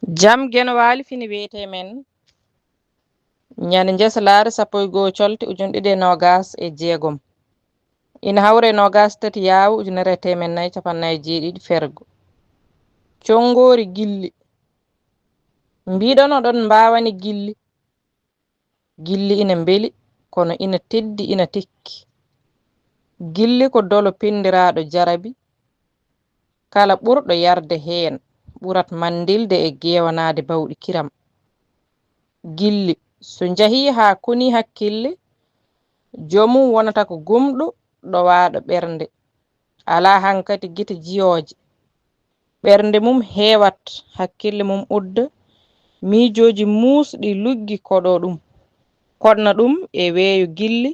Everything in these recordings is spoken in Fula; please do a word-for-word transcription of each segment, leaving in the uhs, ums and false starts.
Jam Geno Waali fini wiyetee men ñande njasalaare sappo e goo colte ujunɗiɗi e noogaas e jeegom. Ina hawre noogaas tati yaawu ujunere e teemen nayi capannay jeeɗiɗi fergo. Conngoori gilli. Mbiɗon oɗon mbaawani gilli. Gilli ina mbeli, kono ina teddi, ina tekki. Gilli ko dolo penndiraaɗo jarabi. Kala ɓurɗo yarde heen ɓurat manndilde e geewanaade bawɗi kiram. Gilli, so njahii haa konii hakkille, joomum wonata ko gumɗo, ɗowaaɗo ɓernde. Alaa hankadi gite jiyooje. Ɓernde mum heewat, hakkille mum udda, miijooji muusɗi luggi koɗo ɗum. Koɗna ɗum e weeyo gilli,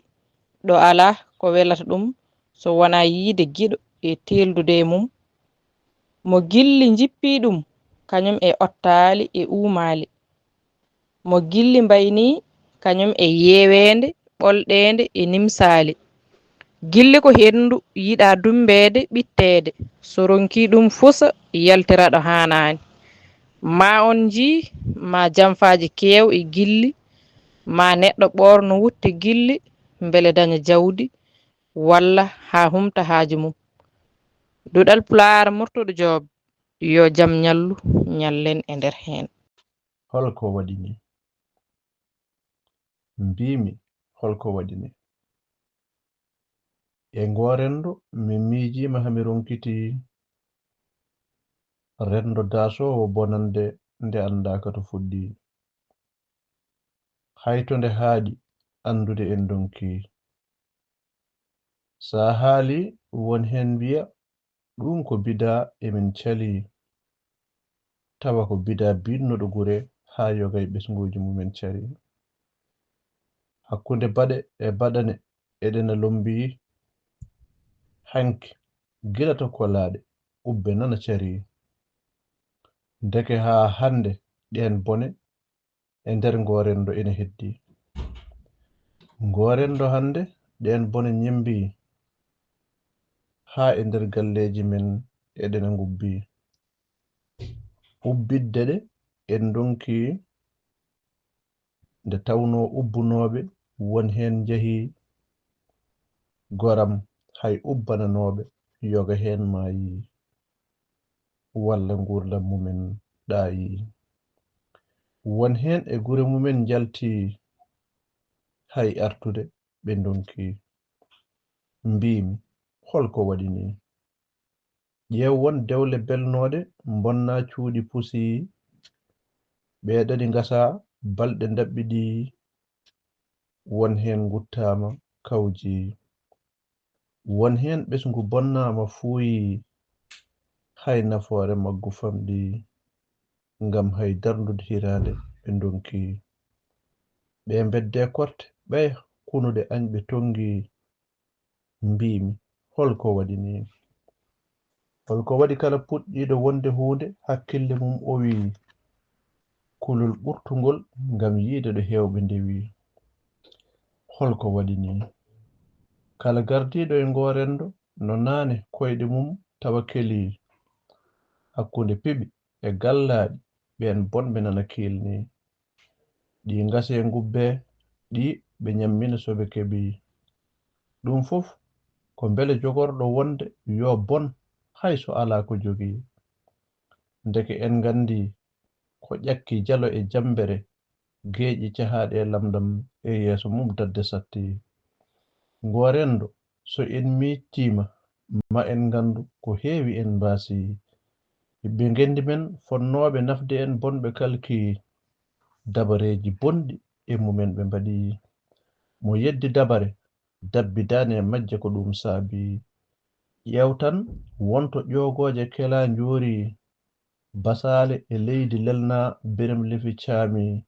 ɗo alaa ko welata ɗum so wonaa yiyde giɗo e teeldude e mum. Mo gilli njippii ɗum, kañum e ottaali e uumaali. Mo gilli mbaynii, kañum e yeeweende, ɓolɗeende e nimsaali. Gilli ko henndu yiɗaa dummbeede, ɓitteede. So ronkii ɗum fusa, yaltira ɗo haanaani. Maa on njii, maa jamfaaji keew e gilli, maa neɗɗo ɓoorno wutte gilli, mbele daña jawdi, walla haa humta haaju mum. Duɗal Pulaar Murtuɗo Joob, yo jam ñallu, ñallen e nder heen. Holko waɗi ni? Mbiimi, holko waɗi ni? E ngoo renndo, mi miijiima haa mi ronkitii. Renndo daasoowo bonannde nde anndaaka to fuɗɗii. Hay to nde haaɗi, anndude en ndonkii. So a haalii, won heen mbiya, ɗum ko bidaa e min calii, tawa ko bidaa biɗnuɗo gure haa yoga e ɓesnguuji mum en carii. Hakkunde baɗe e baɗane eɗena lommbii, hanki gila to kolaaɗe ubbe nana carii. Ndeke haa hannde ɗeen bone e nder ngoo renndo ene heddii. Ngoo renndo hannde ɗeen bone ñemmbii haa e nder galleeji men eɗena ngubbii. Ubbitde ɗe en ndonkii, nde tawnoo ubbunooɓe won heen njahii goram, hay ubbananooɓe yoga heen maayii, walla nguurndam mum en ɗaayii. Won heen e gure mum en njaltii, hay artude ɓe ndonkii. Mbiimi, holko waɗi nii? Ƴeew won dewle belnooɗe mbonnaa cuuɗi pusii, ɓee ɗaɗi ngasaa balɗe ndaɓɓiɗii, won heen nguttaama kawjii. Won heen ɓesngu bonnaama fuuyii, hay nafoore maggu famɗii, ngam hay darndude hiraande ɓe ndonkii. Ɓee mbeddee korte, ɓeya kunuɗe añɓe tonngii. Mbiimi, holko waɗi nii? Holko waɗi kala puɗɗiiɗo wonde huunde hakkille mum owii, kulol ɓurtungol ngam yiyde ɗo heewɓe ndewii? Holko waɗi nii? Kala gardiiɗo e ngoo renndo no naane koyɗe mum tawa kelii, hakkunde piɓi e gallaaɗi ɓeen bonɓe nana kiilnii. Ɗi ngasee ngubbee, ɗi ɓe ñammina so ɓe keɓii. Ɗum fof ko mbele jogorɗo wonde yo bon hay so alaa ko jogii. Ndeke en nganndii ko ƴakki jalo e jammbere geeƴi cahaaɗi e lamndam e yeeso mum dadde satti. Ngoo renndo so en miijtiima ma en nganndu ko heewi en mbaasii. Ɓiɓɓe ngenndi men fotnooɓe nafde en bonɓe kalkii, dabareeji bonɗi e mum en ɓe mbaɗii. Mo yeddi dabare, dabbidaani e majje ko ɗum saabii. Ƴeew tan won to ƴoogooje kelaa njoorii, basaale e leydi lelnaa berem lefi caamii.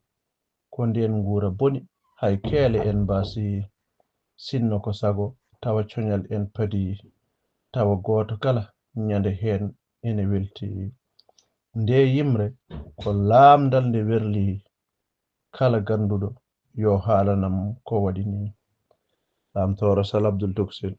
Ko ndeen nguura boni, hay keele en mbaasii. Sinno ko sago tawa coñal en padii, tawa gooto kala ñande heen ene weltii. Ndee yimre ko laamndal nde werlii, kala gannduɗo yo haalanam ko waɗi nii. Laamtooro Sal Abdul Toksin.